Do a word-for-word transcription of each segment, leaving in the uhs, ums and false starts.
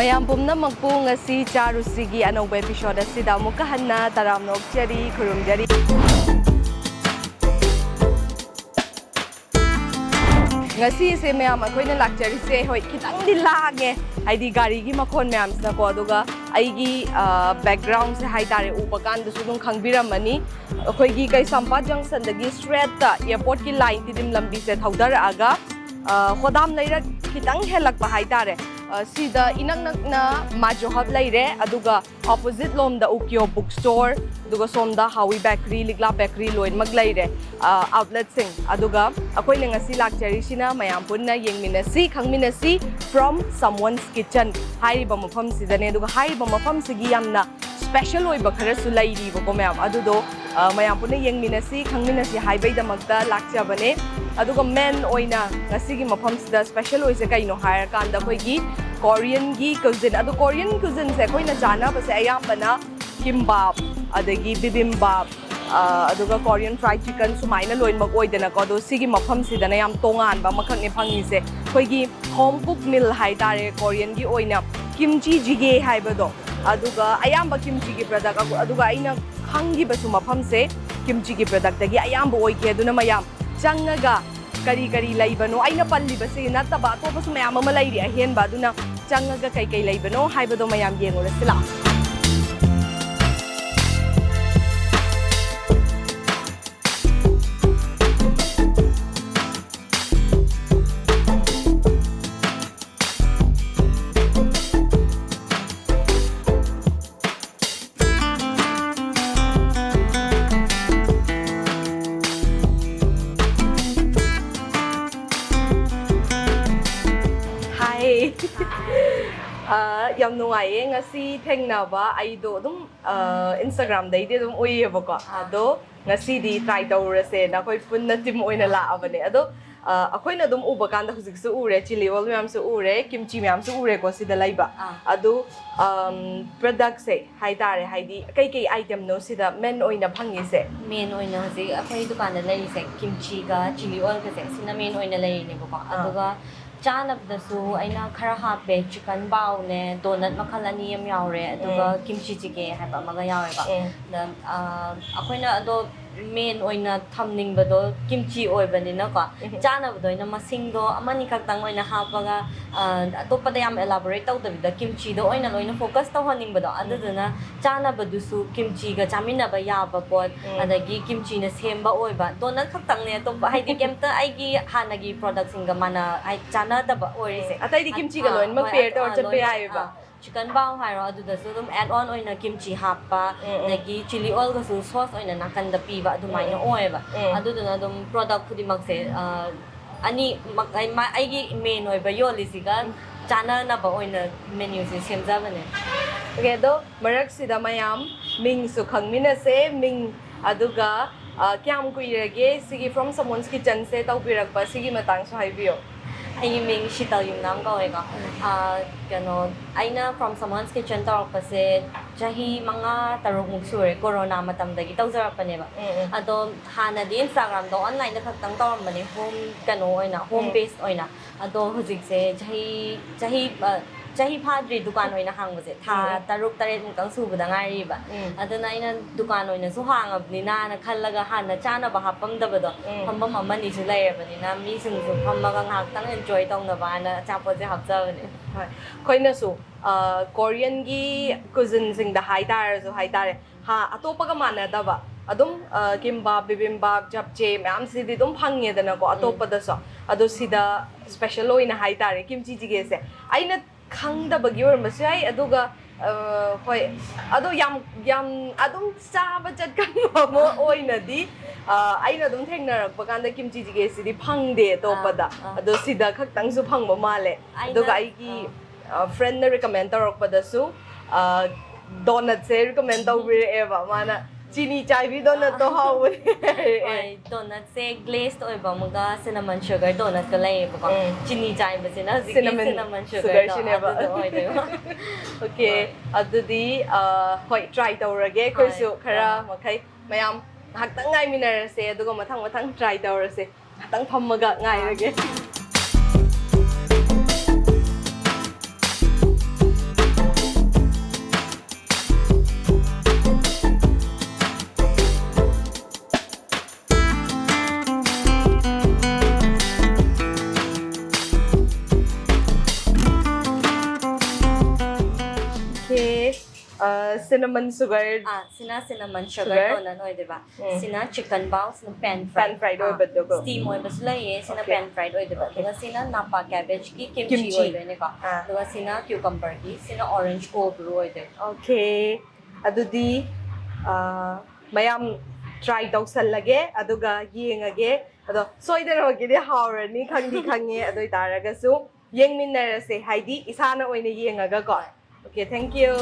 ꯃꯌꯥꯝ ꯄꯨꯝꯅꯃꯛꯄꯨ ꯉꯁꯤ ꯆꯥꯔꯨꯁꯤꯒꯤ ꯑꯅꯧꯕ episode ꯑꯁꯤꯗ ꯑꯃꯨꯛꯀ ꯍꯟꯅ ꯇꯔꯥꯝꯅ ꯑꯣꯛꯆꯔꯤ, ꯈꯨꯔꯨꯝꯖꯔꯤ꯫ ꯉꯁꯤꯁꯦ ꯃꯌꯥꯝ ꯑꯩꯈꯣꯏꯅ ꯂꯥꯛꯆꯔꯤꯁꯦ, ꯍꯣꯏ, ꯈꯤꯇꯪꯗꯤ ꯂꯥꯡꯉꯦ, ꯍꯥꯏꯗꯤ ꯒꯥꯔꯤꯒꯤ ꯃꯈꯣꯟ ꯃꯌꯥꯝꯁꯤꯅꯀꯣ꯫ ꯑꯗꯨꯒ ꯑꯩꯒꯤ, ꯑ, backgroundꯁꯦ ꯍꯥꯏꯇꯥꯔꯦ, ꯎꯕ ꯀꯥꯟꯗꯁꯨ ꯑꯗꯨꯝ ꯈꯪꯕꯤꯔꯝꯃꯅꯤ꯫ ꯑꯩꯈꯣꯏꯒꯤ ꯀꯩꯁꯥꯝꯄꯥꯠ junctionꯗꯒꯤ straightꯇ airportꯀꯤ line ꯇꯤꯗꯤꯝ ꯂꯝꯕꯤꯁꯦ ꯊꯧꯗꯔꯛꯑꯒ, ꯑ, ꯍꯣꯗꯥꯝ ꯂꯩꯔꯛ ꯈꯤꯇꯪ ꯍꯦꯜꯂꯛꯄ ꯍꯥꯏꯇꯥꯔꯦ꯫ ꯑ, ꯁꯤꯗ ꯏꯅꯛ ꯅꯛꯅ Majo Hub ꯂꯩꯔꯦ, ꯑꯗꯨꯒ opposite ꯂꯣꯝꯗ Ukyo bookstore, ꯑꯗꯨꯒ ꯁꯣꯝꯗ Hawi bakery, ꯂꯤꯛꯂꯥ bakery ꯂꯣꯏꯅꯃꯛ ꯂꯩꯔꯦ, ꯑ, outletꯁꯤꯡ꯫ ꯑꯗꯨꯒ ꯑꯩꯈꯣꯏꯅ ꯉꯁꯤ ꯂꯥꯛꯆꯔꯤꯁꯤꯅ ꯃꯌꯥꯝ ꯄꯨꯟꯅ ꯌꯦꯡꯃꯤꯟꯅꯁꯤ, ꯈꯪꯃꯤꯟꯅꯁꯤ, From Someone's Kitchen ꯍꯥꯏꯔꯤꯕ ꯃꯐꯝꯁꯤꯗꯅꯦ꯫ ꯑꯗꯨꯒ ꯍꯥꯏꯔꯤꯕ ꯃꯐꯝꯁꯤꯒꯤ ꯌꯥꯝꯅ special ꯑꯣꯏꯕ ꯈꯔꯁꯨ ꯂꯩꯔꯤꯕꯀꯣ ꯃꯌꯥꯝ, ꯑꯗꯨꯗꯣ, ꯑ, ꯃꯌꯥꯝ ꯄꯨꯟꯅ ꯌꯦꯡꯃꯤꯟꯅꯁꯤ, ꯈꯪꯃꯤꯟꯅꯁꯤ ꯍꯥꯏꯕꯩꯗꯃꯛꯇ ꯂꯥꯛꯆꯕꯅꯦ꯫ ꯑꯗꯨꯒ main ꯑꯣꯏꯅ ꯉꯁꯤꯒꯤ ꯃꯐꯝꯁꯤꯗ special ꯑꯣꯏꯁꯦ ꯀꯩꯅꯣ ꯍꯥꯏꯔꯀꯥꯟꯗ, ꯑꯩꯈꯣꯏꯒꯤ Koreanꯒꯤ cuisine, ꯑꯗꯣ Korean cuisineꯁꯦ ꯑꯩꯈꯣꯏꯅ ꯆꯥꯅꯕꯁꯦ ꯑꯌꯥꯝꯕꯅ kimbap, ꯑꯗꯒꯤ bibimbap, ꯑ, ꯑꯗꯨꯒ Korean fried chicken ꯁꯨꯃꯥꯏꯅ ꯂꯣꯏꯅꯃꯛ ꯑꯣꯏꯗꯅꯀꯣ꯫ ꯑꯗꯣ ꯁꯤꯒꯤ ꯃꯐꯝꯁꯤꯗꯅ ꯌꯥꯝ ꯇꯣꯉꯥꯟꯕ ꯑꯃꯈꯛꯅꯦ ꯐꯪꯉꯤꯁꯦ, ꯑꯩꯈꯣꯏꯒꯤ home cook meal ꯍꯥꯏꯇꯥꯔꯦ, Koreanꯒꯤ ꯑꯣꯏꯅ kimchi jjigae ꯍꯥꯏꯕꯗꯣ꯫ ꯑꯗꯨꯒ ꯑꯌꯥꯝꯕ kimchiꯒꯤ product, ꯑꯗꯨꯒ ꯑꯩꯅ ꯈꯪꯈꯤꯕꯁꯨ ꯃꯐꯝꯁꯦ kimchiꯒꯤ productꯇꯒꯤ ꯑꯌꯥꯝꯕ ꯑꯣꯏꯈꯤ꯫ ꯑꯗꯨꯅ ꯃꯌꯥꯝ ꯆꯪꯉꯒ ꯀꯔꯤ ꯀꯔꯤ ꯂꯩꯕꯅꯣ, ꯑꯩꯅ ꯄꯜꯂꯤꯕꯁꯤ ꯅꯠꯇꯕ ꯑꯇꯣꯞꯄꯁꯨ ꯃꯌꯥꯝ ꯑꯃ ꯂꯩꯔꯤ ꯑꯍꯦꯟꯕ, ꯑꯗꯨꯅ ꯆꯪꯉꯒ ꯀꯩ ꯀꯩ ꯂꯩꯕꯅꯣ ꯍꯥꯏꯕꯗꯣ ꯃꯌꯥꯝ ꯌꯦꯡꯉꯨꯔꯁꯤ ꯂꯥꯛꯑꯣ꯫ Hi. ꯑ, ꯌꯥꯝ ꯅꯨꯡꯉꯥꯏꯌꯦ ꯉꯁꯤ ꯊꯦꯡꯅꯕ꯫ ꯑꯩꯗꯣ ꯑꯗꯨꯝ, ꯑ, Instagramꯗꯩꯗꯤ ꯑꯗꯨꯝ ꯎꯏꯌꯦꯕꯀꯣ꯫ ꯑꯥ꯫ ꯑꯗꯣ ꯉꯁꯤꯗꯤ try ꯇꯧꯔꯁꯦꯅ ꯑꯩꯈꯣꯏ ꯄꯨꯟꯅ team ꯑꯣꯏꯅ ꯂꯥꯛꯑꯕꯅꯦ꯫ ꯑꯗꯣ, ꯑ, ꯑꯩꯈꯣꯏꯅ ꯑꯗꯨꯝ ꯎꯕ ꯀꯥꯟꯗ ꯍꯧꯖꯤꯛꯁꯨ ꯎꯔꯦ, chilli oil ꯃꯌꯥꯝꯁꯨ ꯎꯔꯦ, kimchi ꯃꯌꯥꯝꯁꯨ ꯎꯔꯦꯀꯣ ꯁꯤꯗ ꯂꯩꯕ꯫ ꯑꯥ꯫ ꯑꯗꯣ, ꯑꯝ, productꯁꯦ ꯍꯥꯏꯇꯥꯔꯦ, ꯍꯥꯏꯗꯤ ꯀꯩꯀꯩ itemꯅꯣ ꯁꯤꯗ main ꯑꯣꯏꯅ ꯐꯪꯉꯤꯁꯦ? Main ꯑꯣꯏꯅ ꯍꯧꯖꯤꯛ ꯑꯩꯈꯣꯏ ꯗꯨꯀꯥꯟꯗ ꯂꯩꯔꯤꯁꯦ kimchiꯒ chilli oilꯒꯁꯦ, ꯁꯤꯅ main ꯑꯣꯏꯅ ꯂꯩꯔꯤꯅꯦꯕꯀꯣ꯫ ꯑꯥ꯫ ꯑꯗꯨꯒ ꯆꯥꯅꯕꯗꯁꯨ ꯑꯩꯅ ꯈꯔ ꯍꯥꯞꯄꯦ, ꯆꯤꯀꯟ ꯕꯥꯎꯅꯦ, ꯗꯣꯅꯠ ꯃꯈꯜ ꯑꯅꯤ ꯑꯃ ꯌꯥꯎꯔꯦ, ꯑꯗꯨꯒ ꯀꯤꯝꯆꯤ ꯆꯤꯒꯦ ꯍꯥꯏꯕ ꯑꯃꯒ ꯌꯥꯎꯋꯦꯕ꯫ ꯎꯝ. ꯑꯗ ꯑ, ꯑꯩꯈꯣꯏꯅ ꯑꯗꯣ ꯃꯦꯟ ꯑꯣꯏꯅ ꯊꯝꯅꯤꯡꯕꯗꯣ ꯀꯤꯝꯆꯤ ꯑꯣꯏꯕꯅꯤꯅꯀꯣ, ꯎꯝ. ꯆꯥꯅꯕꯗ ꯑꯣꯏꯅ ꯃꯁꯤꯡꯗꯣ ꯑꯃꯅꯤ ꯈꯛꯇꯪ ꯑꯣꯏꯅ ꯍꯥꯞꯄꯒ, ꯑ, ꯑꯇꯣꯞꯄꯗ ꯌꯥꯝ ꯑꯦꯂꯥꯕꯣꯔꯦꯠ ꯇꯧꯗꯕꯤꯗ ꯀꯤꯝꯆꯤꯗ ꯑꯣꯏꯅ ꯂꯣꯏꯅ ꯐꯣꯀꯁ ꯇꯧꯍꯟꯅꯤꯡꯕꯗꯣ, ꯑꯗꯨꯗꯨꯅ ꯆꯥꯅꯕꯗꯨꯁꯨ ꯀꯤꯝꯆꯤꯒ ꯆꯥꯃꯤꯟꯅꯕ ꯌꯥꯕ ꯄꯣꯠ, ꯎꯝ. ꯑꯗꯒꯤ ꯀꯤꯝꯆꯤꯅ ꯁꯦꯝꯕ ꯑꯣꯏꯕ, ꯗꯣꯅꯠ ꯈꯛꯇꯪꯅꯦ, ꯑꯇꯣꯞꯄ ꯍꯥꯏꯗꯤ ꯀꯩꯝꯇ ꯑꯩꯒꯤ ꯍꯥꯟꯅꯒꯤ ꯄ꯭ꯔꯣꯗꯛꯁꯤꯡꯒ ꯃꯥꯟꯅ ꯍꯥꯏ ꯆꯥꯟꯅꯗꯕ ꯑꯣꯏꯔꯤꯁꯦ꯫ ꯑꯇꯩꯗꯤ ꯀꯤꯝꯆꯤꯒ ꯑꯥ, ꯂꯣꯏꯅꯃꯛ ꯍꯣꯏ, ꯄꯦꯌꯔ ꯇꯧꯔ ꯑꯥ, ꯆꯠꯄ ꯂꯣꯏꯅꯃꯛ, ꯌꯥꯏꯑꯕ꯫ ꯑꯥ, ꯆꯤꯀꯟ ꯕꯥꯎ ꯍꯥꯏꯔꯣ, ꯑꯗꯨꯗꯁꯨ ꯑꯗꯨꯝ ꯑꯦꯗ ꯑꯣꯟ ꯑꯣꯏꯅ ꯀꯤꯝꯆꯤ ꯍꯥꯞꯄ, ꯎꯝ, ꯎꯝ. ꯑꯗꯒꯤ ꯆꯤꯂꯤ ꯑꯣꯏꯜꯒꯁꯨ ꯁꯣꯁ ꯑꯣꯏꯅ ꯅꯥꯀꯟꯗ ꯄꯤꯕ ꯑꯗꯨꯃꯥꯏꯅ ꯎꯝ. ꯑꯣꯏꯌꯦꯕ꯫ ꯎꯝ. ꯑꯗꯨꯗꯨꯅ ꯑꯗꯨꯝ ꯄ꯭ꯔꯣꯗꯛ ꯈꯨꯗꯤꯡꯃꯛꯁꯦ, ꯑ, ꯑꯅꯤ ꯃꯛ-, ꯑꯩ-, ꯃ-, ꯑꯩꯒꯤ ꯃꯦꯟ ꯑꯣꯏꯕ ꯌꯣꯜꯂꯤꯁꯤꯒ ꯆꯥꯅꯅꯕ ꯑꯣꯏꯅ ꯃꯦꯅ꯭ꯌꯨꯁꯦ ꯁꯦꯝꯖꯕꯅꯦ꯫ ꯑꯣꯀꯦ, ꯑꯗꯣ ꯃꯔꯛꯁꯤꯗ ꯃꯌꯥꯝ ꯃꯤꯡꯁꯨ ꯈꯪꯃꯤꯟꯅꯁꯦ, ꯃꯤꯡ, ꯑꯗꯨꯒ, ꯑ, ꯀꯌꯥꯝ ꯀꯨꯏꯔꯒꯦ ꯁꯤꯒꯤ From Someone's Kitchenꯁꯦ ꯇꯧꯕꯤꯔꯛꯄ, ꯁꯤꯒꯤ ꯃꯇꯥꯡꯁꯨ ꯍꯥꯏꯕꯤꯌꯣ꯫ ꯑꯩꯒꯤ ꯃꯤꯡ ꯁꯤꯇꯜ ꯌꯨꯝꯅꯥꯝ ꯀꯧꯋꯦꯀꯣ꯫ ꯑ, ꯀꯩꯅꯣ, ꯑꯩꯅ From Someone's Kitchen ꯇꯧꯔꯛꯄꯁꯦ ꯆꯍꯤ ꯃꯉꯥ ꯇꯔꯨꯛꯃꯨꯛ ꯁꯨꯔꯦ, ꯀꯣꯔꯣꯅꯥ ꯃꯇꯝꯗꯒꯤ ꯇꯧꯖꯔꯛꯄꯅꯦꯕ꯫ ꯎꯝ, ꯎꯝ. ꯑꯗꯣ ꯍꯥꯟꯅꯗꯤ ꯏꯟꯁꯇꯥꯒ꯭ꯔꯥꯝꯗ ꯑꯣꯟꯂꯥꯏꯟꯗ ꯈꯛꯇꯪ ꯇꯧꯔꯝꯕꯅꯦ, ꯍꯣꯝ ꯀꯩꯅꯣ ꯑꯣꯏꯅ, ꯍꯣꯝ ꯎꯝ. ꯕꯦꯁ ꯑꯣꯏꯅ꯫ ꯑꯗꯣ ꯍꯧꯖꯤꯛꯁꯦ ꯆꯍꯤ, ꯆꯍꯤ, ꯑ, ꯆꯍꯤ ꯐꯥꯗ꯭ꯔꯤ ꯗꯨꯀꯥꯟ ꯑꯣꯏꯅ ꯍꯥꯡꯕꯁꯦ, ꯊꯥ ꯎꯝ, ꯎꯝ. ꯇꯔꯨꯛ ꯇꯔꯦꯠꯃꯨꯛꯇꯪ ꯁꯨꯕꯗ ꯉꯥꯏꯔꯤꯕ꯫ ꯎꯝ. ꯑꯗꯨꯅ ꯑꯩꯅ ꯗꯨꯀꯥꯟ ꯑꯣꯏꯅꯁꯨ ꯍꯥꯡꯉꯕꯅꯤꯅꯅ ꯈꯜꯂꯒ ꯍꯥꯟꯅ ꯆꯥꯅꯕ ꯍꯥꯞꯄꯝꯗꯕꯗꯣ, ꯎꯝ. ꯐꯝꯐꯝ ꯑꯃꯅꯤꯁꯨ ꯂꯩꯔꯕꯅꯤꯅ ꯃꯤꯁꯤꯡꯁꯨ ꯐꯝꯃꯒ ꯉꯥꯏꯍꯥꯛꯇꯪ ꯑꯦꯟꯖꯣꯏ ꯇꯧꯅꯕ ꯍꯥꯏꯅ ꯑꯆꯥꯄꯣꯠꯁꯦ ꯍꯥꯞꯆꯕꯅꯦ꯫ ꯍꯣꯏ, ꯑꯩꯈꯣꯏꯅꯁꯨ, ꯑ, ꯀꯣꯔꯤꯌꯟꯒꯤ ꯀꯨꯖꯤꯟꯁꯤꯡꯗ ꯍꯥꯏꯇꯥꯔꯁꯨ ꯍꯥꯏꯇꯥꯔꯦ, ꯍꯥ, ꯑꯇꯣꯞꯄꯒ ꯃꯥꯟꯅꯗꯕ ꯑꯗꯨꯝ, ꯑ, ꯀꯤꯝꯕꯥꯞ, ꯕꯤꯕꯤꯝꯕꯥꯞ, ꯖꯞꯆꯦ ꯃꯌꯥꯝꯁꯤꯗꯤ ꯑꯗꯨꯝ ꯐꯪꯉꯦꯗꯅꯀꯣ, ꯎꯝ. ꯑꯇꯣꯞꯄꯗꯁꯨ꯫ ꯑꯗꯣ ꯁꯤꯗ ꯁ꯭ꯄꯦꯁꯦꯜ ꯑꯣꯏꯅ ꯍꯥꯏꯇꯥꯔꯦ, ꯀꯤꯝꯆꯤ ꯆꯤꯒꯦꯁꯦ ꯑꯩꯅ ꯈꯪꯗꯕꯒꯤ ꯑꯣꯏꯔꯝꯕꯁꯨ ꯌꯥꯏ, ꯑꯗꯨꯒ, ꯑ, ꯍꯣꯏ, ꯑꯗꯣ ꯌꯥꯝ, ꯌꯥꯝ ꯑꯗꯨꯝ ꯆꯥꯕ ꯆꯠꯀꯟꯕ ꯑꯃ ꯑꯣꯏꯅꯗꯤ, ꯑ, ꯑꯩꯅ ꯑꯗꯨꯝ ꯊꯦꯡꯅꯔꯛꯄ ꯀꯥꯟꯗ ꯀꯤꯝꯆꯤ ꯆꯤꯒꯦꯁꯤꯗꯤ ꯐꯪꯗꯦ ꯑꯇꯣꯞꯄꯗ꯫ ꯑꯥ, ꯑꯥ. ꯑꯗꯣ ꯁꯤꯗ ꯈꯛꯇꯪꯁꯨ ꯐꯪꯕ ꯃꯥꯜꯂꯦ꯫ ꯑꯩꯅ, ꯑꯗꯨꯒ ꯑꯩꯒꯤ, ꯑꯥ. ꯑ, ꯐ꯭ꯔꯦꯟꯅ ꯔꯤꯀꯃꯦꯟ ꯇꯧꯔꯛꯄꯗꯁꯨ, ꯑ, ꯗꯣꯅꯠꯁꯦ ꯔꯤꯀꯃꯦꯟ ꯇꯧꯕꯤꯔꯛꯑꯦꯕ꯫ ꯃꯥꯅ ꯆꯤꯅꯤ ꯆꯥꯏꯕꯤ ꯗꯣꯅꯠꯇꯣ ꯍꯥꯎꯕꯅꯦ ꯍꯥꯏꯔꯛꯑꯦ꯫ ꯍꯣꯏ, ꯗꯣꯅꯠꯁꯦ ꯒ꯭ꯂꯦꯁ ꯑꯣꯏꯕ ꯑꯃꯒ ꯁꯤꯅꯃꯟ ꯁꯨꯒꯔ ꯗꯣꯅꯠꯀ ꯂꯩꯌꯦꯕꯀꯣ꯫ ꯎꯝ. ꯆꯤꯅꯤ ꯆꯥꯏꯕꯁꯤꯅ ꯍꯧꯖꯤꯛꯀꯤ ꯁꯤꯅꯃꯟ ꯁꯤꯅꯃꯟ ꯁꯨꯒꯔꯗꯣ, ꯁꯨꯒꯔꯁꯤꯅꯦꯕ꯫ ꯑꯗꯨꯗꯣ ꯑꯣꯏꯗꯣꯏꯕ꯫ ꯑꯣꯀꯦ, ꯍꯣꯏ. ꯑꯗꯨꯗꯤ, ꯑ, ꯍꯣꯏ, ꯇ꯭ꯔꯥꯏ ꯇꯧꯔꯒꯦ ꯑꯩꯈꯣꯏꯁꯨ ꯍꯣꯏ, ꯈꯔ ꯍꯣꯏ. ꯃꯈꯩ꯫ ꯃꯌꯥꯝ ꯉꯥꯏꯍꯥꯛꯇꯪ ꯉꯥꯏꯃꯤꯟꯅꯔꯁꯦ, ꯑꯗꯨꯒ ꯃꯊꯪ ꯃꯊꯪ ꯇ꯭ꯔꯥꯏ ꯇꯧꯔꯁꯦ꯫ ꯉꯥꯏꯍꯥꯛꯇꯪ ꯐꯝꯃꯒ ꯉꯥꯏꯔꯒꯦ꯫ ꯑ, cinnamon sugar. ꯑꯥ ꯁꯤꯅ cinnamon sugar Sugar. Donut ꯑꯣꯏꯗꯣꯏꯕ꯫ ꯎꯝ. ꯁꯤꯅ chicken bao, ꯁꯤꯅ pan fried. Pan fried ꯑꯣꯏꯕꯗꯨꯀꯣ. Steam ꯑꯣꯏꯕꯁꯨ ꯂꯩꯌꯦ꯫ ꯁꯤꯅ Okay. pan fried ꯑꯣꯏꯗꯣꯏꯕ꯫ Okay. ꯑꯗꯨꯒ ꯁꯤꯅ napa cabbage ꯀꯤ kimchi Kimchi. ꯑꯣꯏꯗꯣꯏꯅꯦꯀꯣ꯫ ꯑꯥ. ꯑꯗꯨꯒ ꯁꯤꯅ cucumber ꯒꯤ, ꯁꯤꯅ orange cold brew ꯑꯣꯏꯗꯣꯏꯅꯦ꯫ Okay. ꯑꯗꯨꯗꯤ ꯑ, ꯃꯌꯥꯝ try ꯇꯧꯁꯜꯂꯒꯦ ꯑꯗꯨꯒ ꯌꯦꯡꯉꯒꯦ꯫ ꯑꯗꯣ ꯁꯣꯏꯗꯅꯃꯛꯀꯤꯗꯤ ꯍꯥꯎꯔꯅꯤ ꯈꯪꯗꯤ ꯈꯪꯉꯦ꯫ ꯑꯗꯨ ꯑꯣꯏꯇꯥꯔꯒꯁꯨ ꯌꯦꯡꯃꯤꯟꯅꯔꯁꯦ, ꯍꯥꯏꯗꯤ ꯏꯁꯥꯅ ꯑꯣꯏꯅ ꯌꯦꯡꯉꯒꯀꯣ꯫ Okay, thank you.